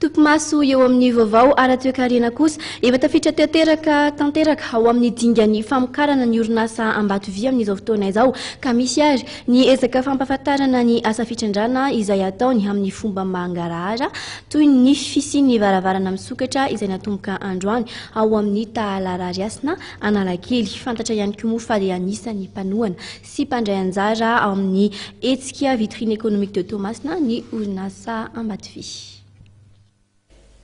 Topimaso eo amin'ny vaovao ara-toekarena kosa, efa tafiditra tanteraka tanteraka ao amin'ny dingan'ny famokarana ny orinasa Ambatovy amin'izao fotoana izao ka misy ary ny ezaka fampahafantarana ny asa fitrandrahana izay ataony amin'ny fomba mangarahara toy ny fisian'ny varavarana misokatra izay natomboka androany ao amin'ny Tahala Rarihasina Analakely. Fantatra ihany koa moa fa dia anisan'ny mpanohana sy mpandray anjara ao amin'ny hetsika Vitrine économique de Toamasina ny orinasa Ambatovy.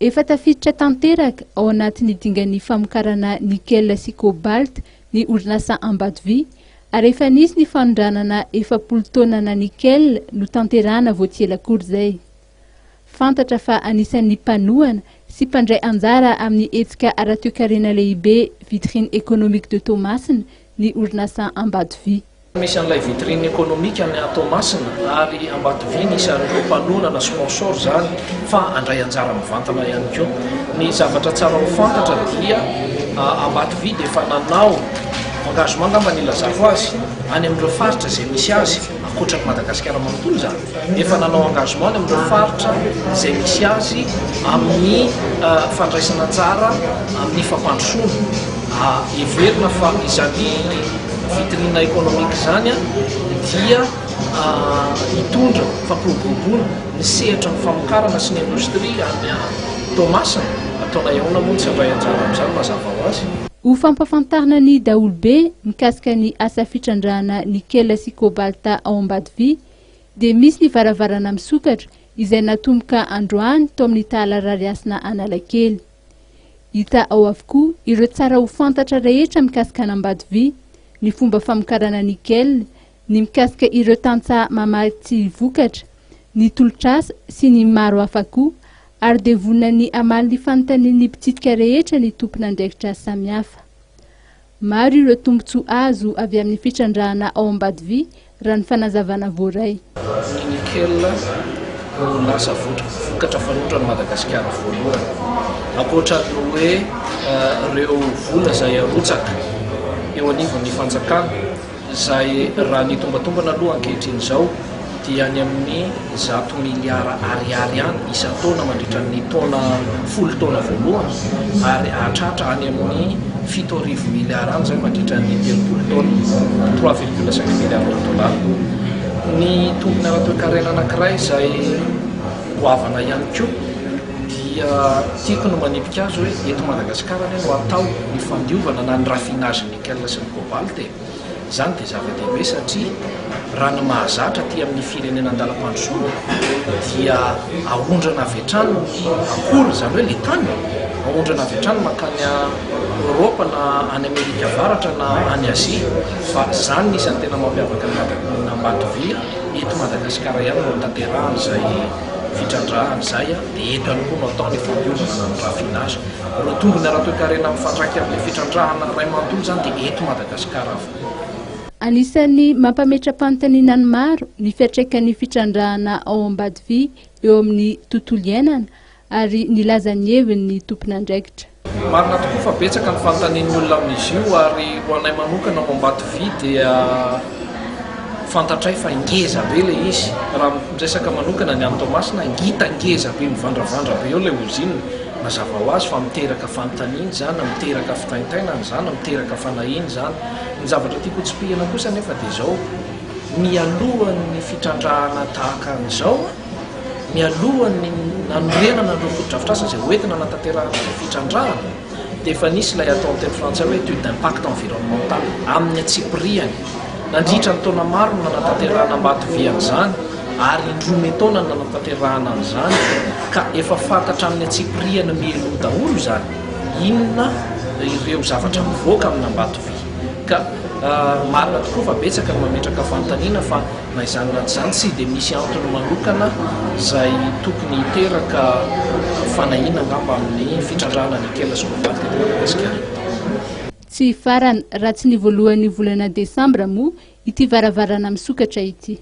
Efa tafiditra tanteraka ao anatin'ny dingan'ny famokarana nickel sy cobalt ny orinasa Ambatovy ary efa nisy ny fanondranana 40 taonana nickel notanterahana vao tsy ela akory izay. Fantatra fa anisan'ny mpanohana sy mpandray anjara amin'ny hetsika ara-toekarena lehibe Vitrine économique de Toamasina ny orinasa Ambatovy. Misy an'ilay vitrine économique any Toamasina ary Ambatovy ny isan'ireo mpanohana na sponsor izany fa handray anjara mivantana ihany koa. Ny zavatra tsara ho fantatra dia Ambatovy dia efa nanao engagement angamba ny ilazako azy any amin'ireo faritra izay misy azy ankoatra an'i Madagasikara manontolo izany. Efa nanao engagement any amin'ireo faritra izay misy azy amin'ny fandraisana anjara amin'ny fampandrosoana. Heverina fa izany vitrine économique izany dia hitondra fampiroboroboana ny sehatra ny famokarana sy ny indostria any Toamasina. Ataonay ahoana moa ny tsy handray anjara amin'izany mazava ho azy. Ho fampahafantarana ny daholobe mikasika ny asa fitrandrahana nickel sy cobalt ao Ambatovi dia misy ny varavarana misokatra izay natomboka androany tao amin'ny Tahala Rarihasina Analakely. Hita ao avokoa ireo tsara ho fantatra rehetra mikasika an'Ambatovy, ny fomba famokarana nickel, ny mikasika ireo tantsaha mamatsy vokatra, ny tolotr'asa sy ny maro hafa koa ary dia vonona ny hamaly ny fanontanian'ny mpitsidika rehetra ny tompon'andraikitra samihafa. Maro ireo tombontsoa azo avy amin'ny fitrandrahana ao Ambatovi raha ny fanazavana voaray. Ny nickel no lasa vokatra fanondran'i Madagasikara voalohany. Ankoatra ny hoe ireo vola izay arotsaka eo anivon'ny fanjakana izay raha ny tombatombana aloha ankehitriny izao dia any amin'ny 100 miliara ariary any isan-taona mandritra ny taona 10 taona voalohany ary hahatratra any amin'ny 7000 miliara any izay mandritra ny 30 taona, 3,5 milliards de dollars. Ny tombony ara-toekarena anankiray izay goavana ihany koa dia tiako ny manipika azy hoe eto Madagasikara anie no atao ny fandiovana na ny raffinage nickel sy ny cobalt e. Izany dia zava-dehibe satria raha ny mahazatra aty amin'ny firenena andalam-pandrosoana dia aondrana avy hatrany ny akora, izany hoe ilay tany, aondrana avy hatrany mankany Eoropa na any Amerika Avaratra na any Azia. Fa izany no isan'ny tena mampiavaka ny Ambatovia, eto Madagasikara ihany no anatanterahana izay fitrandrahana izay, dia eto ihany koa no atao ny fampiovana na ny raffinage. Ireo tombony ara-toekarena mifandraika amin'ilay fitrandrahana iray manontolo izany dia eto Madagasikara avokoa. Anisan'ny mampametra-panontaniana ny maro ny fiantraikan'ny fitrandrahana ao Ambadivy eo amin'ny tontolo iainana ary nilaza ny heviny ny tompon'andraikitra. Marina tokoa fa betsaka ny fanontanian'ny olona amin'izy io ary ho anay manokana ao Ambatovy dia fantatray fa ngeza be ilay izy. Raha miresaka manokana ny any Toamasina, ngita ngeza be mivandravandra be eo ilay ozinina. Mazava ho azy fa miteraka fanontaniana izany, miteraka fitaintainana izany, miteraka fanahiana izany. Ny zavatra tiako hotsipihina kosa anefa dia izao, mialohan'ny fitrandrahana tahaka an'izao, mialohan'ny nanorenana ireo fotodrafitrasa izay hoentina hanatanterahana ilay fitrandrahana, dia efa nisy ilay atao amin'ny teny frantsay hoe étude d'impact environnemental amin'ny antsipiriany. Nandritra ny taona maro no nanatanterahana Ambatovy an'izany ary indroa metaona no nanatanterahana an'izany ka efa fantatra amin'ny antsipiriany mialoha daholo izany inona ireo zavatra mivoaka amin'Ambatovy ka marina tokoa fa betsaka ny mametraka fanontaniana fa na izany na tsy izany tsy dia misy antony manokana izay tokony hiteraka fanahiana angamba amin'ny fitrandrahana nickel sy cobalt eto Madagasikara. Tsy hifarana raha tsy ny voalohan'ny volana desambra moa ity varavarana misokatra ity.